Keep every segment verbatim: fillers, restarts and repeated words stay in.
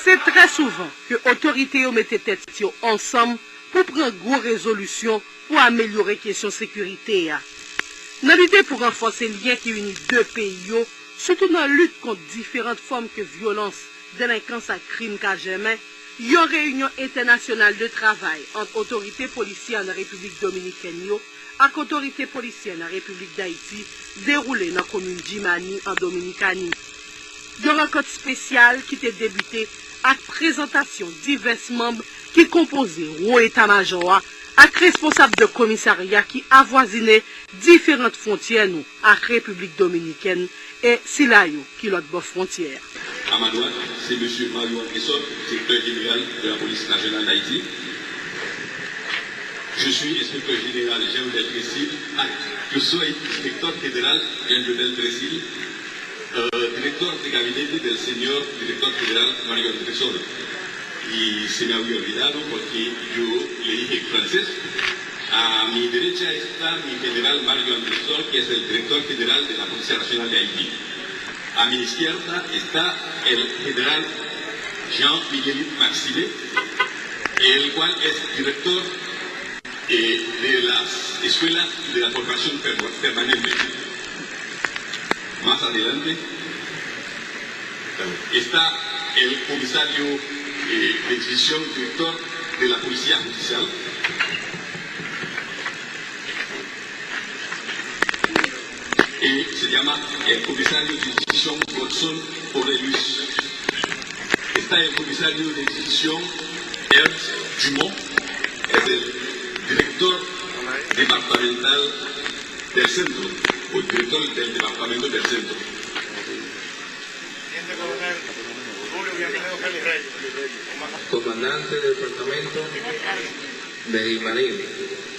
Se trè souvan ke otorite yo mete tèt yo ansanm pou pran gwo rezolisyon pou amelyore kesyon sekirite a. Nan lite pou ranfòse lyen ki ini de peyi yo, sitou nan lit kont diferan fòm ke vyolans, delenkans ak krim ka jèmen, yon reyinyon entènasyonal de travay ant otorite polisyè nan Repiblik Dominikèn yo ak otorite polisyè nan Repiblik Dayiti dewoule nan komin Djimani an Dominikani. Yon rankont espesyal ki te debite ak prezantasyon divès manm ki konpoze wo eta majò a ak responsab de komisarya ki avwazine diferan fwontyè nou ak Repiblik Dominikèn e sila yo ki lòt bò fwontyè a. À ma droite, c'est Monsieur Mario Andrésol, directeur général de la police nationale d'Haïti. Je suis inspecteur général Jean Bedel Tresil, ak yo soy inspektè federal Jean Bedel Tresil, eh, director de gabinete del señor director federal Mario Andrésol. Y se me había olvidado porque yo le dije en francés. A mi derecha está mi general Mario Andrésol, que es el director federal de la Policía Nacional de Haití. A mi izquierda está el general Jean Miguelito Maxime, el cual es director, eh, de las escuelas de la formación perma-, permanente. Más adelante está el comisario, eh, de división, director de la Policía Judicial. Eh, se llama el comisario de división Godson Orelius. Está el comisario de división Ernst Dumont, es el director departamental del centro, o director del departamento del centro. Comandante del departamento de Jimaní.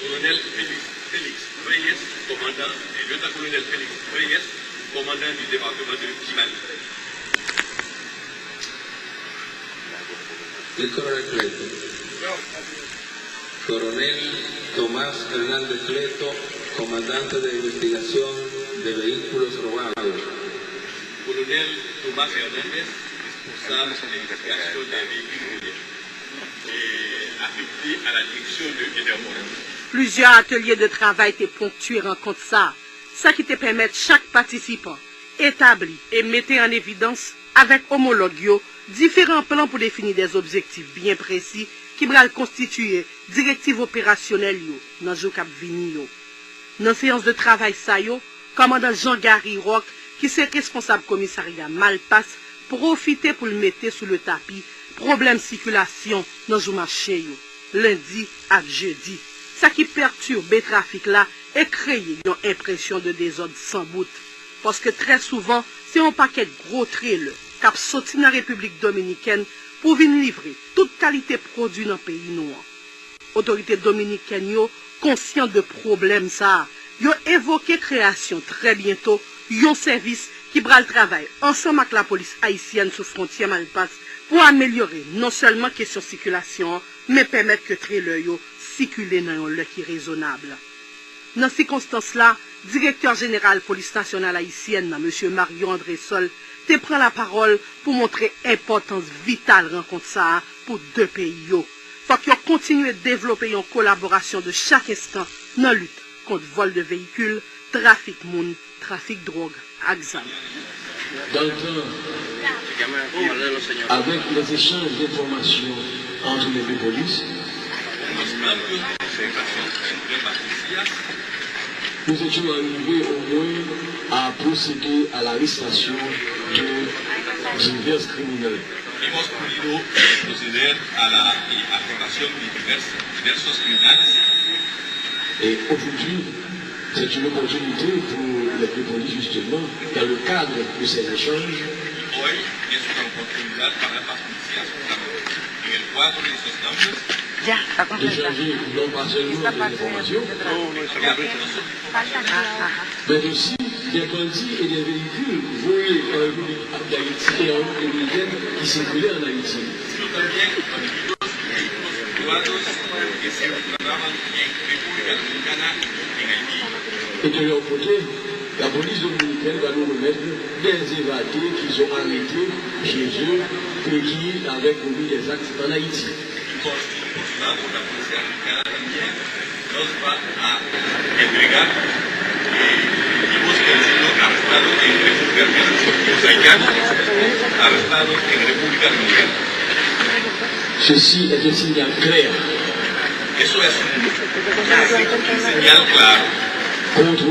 Colonel Félix, Félix Reyes, commandant, lieutenant-colonel Félix Reyes, commandant du département de Jimaní. El coronel Cleto. Coronel Tomás Hernández Cleto, comandante de investigación de vehículos robados. Colonel Tomás Hernández, responsable de l'investigation des véhicules volés, et affecté à la direction de Interpol. Plizyè atelye de travay te ponktye rankont sa a, sa ki te pèmèt chak patisipan etabli e mete an evidans avèk omològ yo diferan plan pou defini de objektif byen presi ki pral konstitiye direktiv operasyonèl yo nan jou k ap vini yo. Nan seyans de travay sa yo, kòmandan Jean Gary Rock, ki se responsab komisarya Malpas, pwofite pou l mete sou le tapi pwoblèm sikilasyon nan jou mache yo, lendi ak jedi, sa ki pètibe trafik la e kreye yon enpresyon de dezòd san bout. Paske trè souvan, se yon pakèt gwo trelè k ap soti nan Repiblik Dominikèn pou vin livre tout kalite pwodui nan peyi nou an. Otorite dominikèn yo konsyan de pwoblèm sa a. Yo evoke kreyasyon trè byento yon sèvis ki pral travay ansanm ak lapolis ayisyèn sou fwontyè Malpas pou amelyore non sèlman kesyon sikilasyon an, men pèmèt ke trelè yo sikile nan yon lè ki rezonab. Nan sikonstans la, direktè jeneral Polis Nasyonal Ayisyèn nan, mesye Mario Andrésol, te pran lapawòl pou montre enpòtans vital rankont sa a pou de peyi yo. Fòk yo kontinye devlope yon kolaborasyon de chak enstan nan lit kont vòl de veyikil, trafik moun, trafik dwòg ak zam. Dans le temps, avec les échanges d'informations entre les deux polices, nous étions arrivés au moins à procéder à l'arrestation de divers criminels. Hemos podido proceder a la, eh, arrestación de diversas, diversos criminales. Et aujourd'hui, c'est une opportunité pour les deux polices, justement, dans le cadre de ces échanges. Hoy es una oportunidad para ambas policías, justamente, en el cuadro de esos cambios, d'échanger non pas seulement des informations, mais aussi des bandits et des véhicules volés en République d'Haïti et en République dominicaine qui circulaient en Haïti. Et de leur côté, la police dominicaine va nous remettre des évadés qu'ils ont arrêtés chez eux. Qui, avec Commis des actes en Haïti. Nos va a entregar, eh, equipos que han sido arrestados en República Dominicana. Los haitianos arrestados en República Dominicana. Ceci est un signal clair. Eso es un, un señal claro. Contre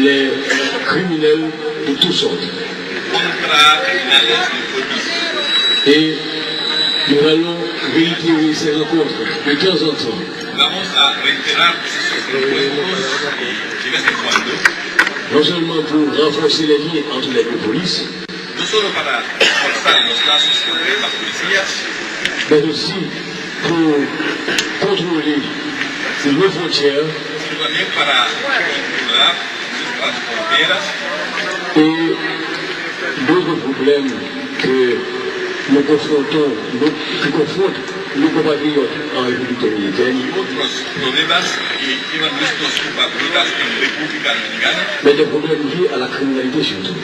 les criminels de toutes sortes. Contra criminales de todo tipo. Et nous allons réitérer ces rencontres de temps en temps. Vamos a reiterar esos encuentros, eh, de vez en cuando. Non seulement pour renforcer les liens entre les deux polices, No solo para reforzar los lazos entre ambas policías, mais aussi pour contrôler nos frontières, sino también para controlar nuestras fronteras et d'autres problèmes que nous confrontons, nous, qui confrontent nos compatriotes en République dominicaine, y otros problemas que llevan nuestros compatriotas en República Dominicana, mais des problèmes liés à la criminalité surtout.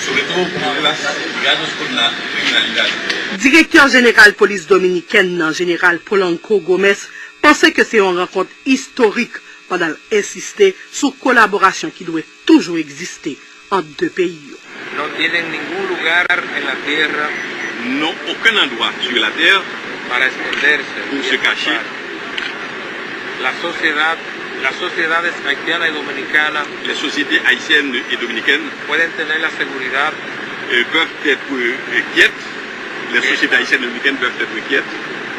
Sobre todo problemas ligados con la criminalidad. Direktè jeneral polis dominikèn nan, jeneral Polanco Gómez, panse ke se yon rankont istorik pandan l ensiste sou kolaborasyon ki dwe toujou egziste ant de peyi yo. No tienen ningún lugar en la tierra. N'ont aucun endroit sur la terre para esconderse, pour se cacher. La sociedad, las sociedades haitiana y dominicana, les sociétés haïtiennes et dominicaines, pueden tener la seguridad, euh, peuvent être, euh, quiètes. Les sociétés haïtiennes et dominicaines peuvent être quiètes.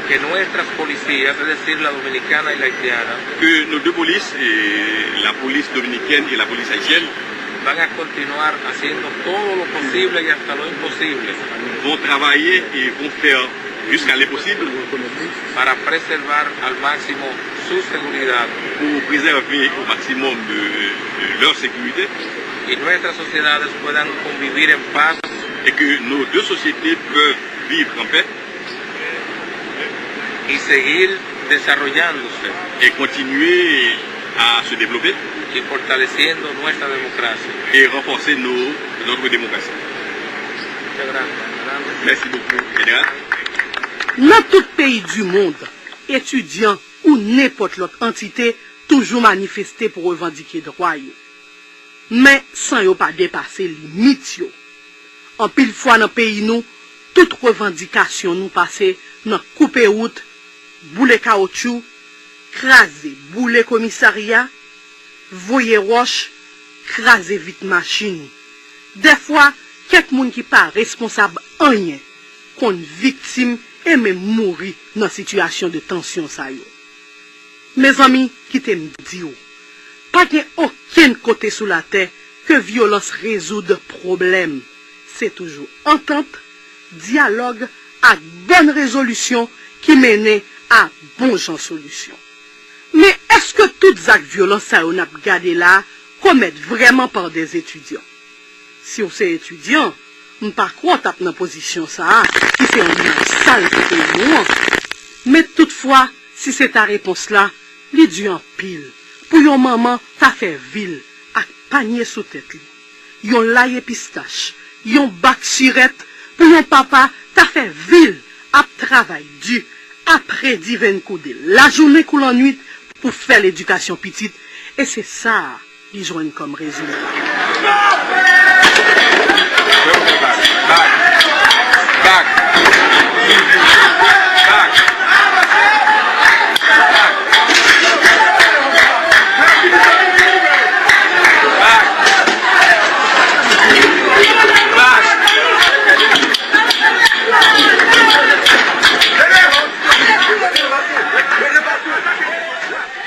Que nuestras policías, es decir, la dominicana y la haitiana, Que nos deux polices, eh, la police dominicaine et la police haïtienne, van a continuar haciendo todo lo posible y hasta lo imposible, vont travailler et vont faire jusqu'à l'impossible para preservar al máximo su seguridad, pour préserver au maximum de, de leur sécurité, y nuestras sociedades puedan convivir en paz, et que nos deux sociétés peuvent vivre en paix y seguir desarrollándose et continuer à se développer y fortaleciendo nuestra democracia. Et renforcer nos, notre démocratie. Muchas gracias. Merci beaucoup, Général. Nan tout peyi di mond, etidyan ou nenpòt lòt antite toujou manifeste pou revandike dwa yo. Men san yo pa depase limit yo. Anpil fwa nan peyi nou, tout revandikasyon nou pase nan koupe wout, boule kawotchou, kraze, boule komisarya, voye wòch, kraze vit machin. Dèfwa, kèk moun ki pa responsab anyen konn viktim e menm mouri nan sitiyasyon de tansyon sa yo. Mezanmi, kite m di w, pa gen okenn kote sou latè ke vyolans rezoud pwoblèm. Se toujou antant, dyalòg ak bòn rezolisyon ki mennen a bon jan solisyon. Men èske tout zak vyolans sa yo n ap gade la a komèt vrèman pa de etidyan? Si w se etidyan, m pa kwè w t ap nan pozisyon sa a, ki se yon imaj sal pou peyi nou an. Men toutfwa, si se ta repons la, li di anpil pou yon manman ta fè vi l ak panye sou tèt li, yon laye pistach, yon bak sirèt, pou yon papa ta fè vi l ap travay di, ap redi venn koude lajounen kou lannwit pou fè ledikasyon pitit, e se sa a li jwenn kòm rezilta.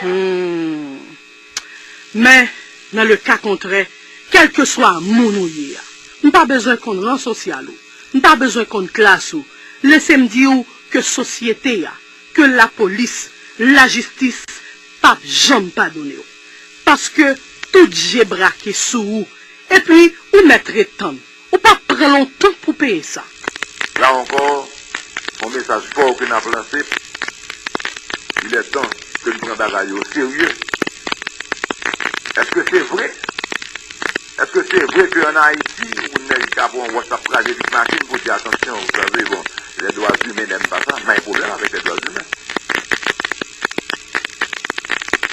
Hmm. Men, nan le ka kontrè, kèlkeswa moun ou ye a, m pa bezwen konn ran sosyal ou, m pa bezwen konn klas ou, lese m di w ke sosyete a, ke lapolis, lajistis p ap janm padone w. Paske tout je brake sou ou, epi ou mèt ret tann. Ou p ap pran lontan pou peye sa. La encore, un message fort que n ap lanse. Il est temps que n pran bagay yo au sérieux. Èske se vre? Èske se vre ke ann Ayiti, yon nèg ka pran yon wòch l ap kraze vit machin pou di, "Atansyon, vous savez, bon, les droits humains n'aiment pas ça"? M pa gen pwoblèm avèk les droits humains.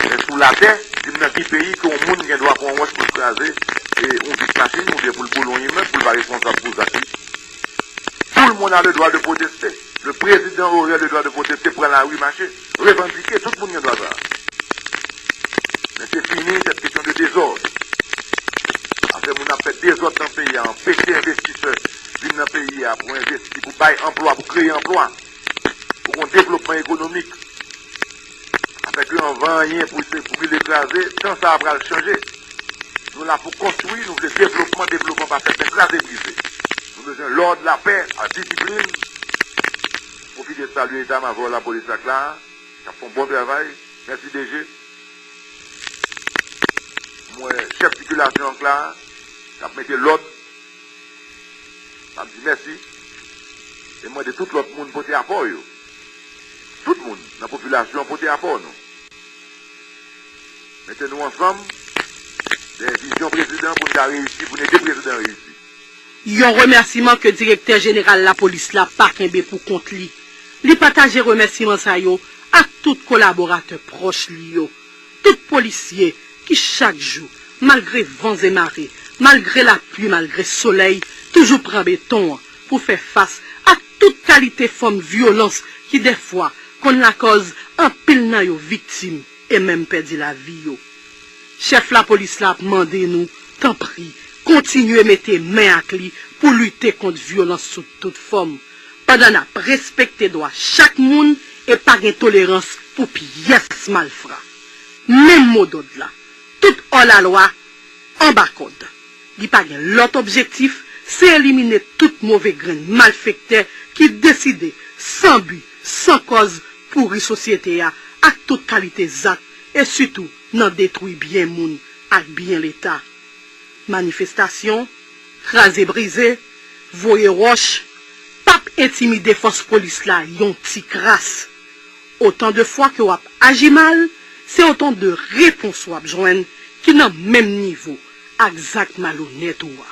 Men sou latè, di m nan ki peyi ke yon moun gen dwa pran yon wòch pou l kraze e yon vit machin oubyen pou l boule yon imèb pou l pa responsab pou zak li? Tout le monde a le droit de protester. Le président aurait le droit de protester, pran lari, mache, revandike, tout moun gen dwa sa. Men se fini, cette question de désordre. Afè moun ap fè dezòd nan peyi a, anpeche envestisè vin nan peyi a pou envesti, pou bay anplwa, pou kreye anplwa, pou gen devlopman ekonomik. Afè ke anvan anyen pou se boule kraze, tan sa a pral chanje. Nou la pou konstwi, nou vle devlopman, devlopman pa fèt nan kraze brize. Nou bezwen lòd, lapè, ak disiplin. Pwofite salye eta majò lapolis la k la, k ap fè yon bon travay. Mèsi D G. M wè chèf sikilasyon an k la, k ap mete lòd. M ap di mèsi. E m mande tout lòt moun pote apò yo. Tout moun nan popilasyon an pote apò nou. Mete nou ansanm dèyè vizyon prezidan pou n ka reyisi, pou n ede prezidan reyisi. Yon remèsiman ke direktè jeneral lapolis la pa kenbe pou kont li. Li pataje remèsiman sa yo ak tout kolaboratè pwòch li yo. Tout polisye ki chak jou, malgre van e mare, malgre lapli, malgre solèy, toujou pran beton an pou fè fas ak tout kalite fòm vyolans ki dèfwa konn lakòz anpil nan yo viktim e menm pèdi lavi yo. Chèf lapolis la ap mande nou, tanpri, kontinye mete men ak li pou lite kont vyolans sou tout fòm, pandan n ap respekte dwa chak moun e pa gen tolerans pou pyès malfra. Menm modòd la, tout òlalwa anba kòd. Li pa gen lòt objektif, se elimine tout move grenn malfektè ki deside, san bi, san kòz, pouri sosyete a ak tout kalite zak e sitou nan detwi byen moun ak byen Leta. Manifestasyon, kraze brize, voye wòch, p ap entimide fòs polis la yon ti kras. Otan de fwa ke w ap aji mal, se otan de repons w ap jwenn ki nan menm nivo ak zak malonèt ou a.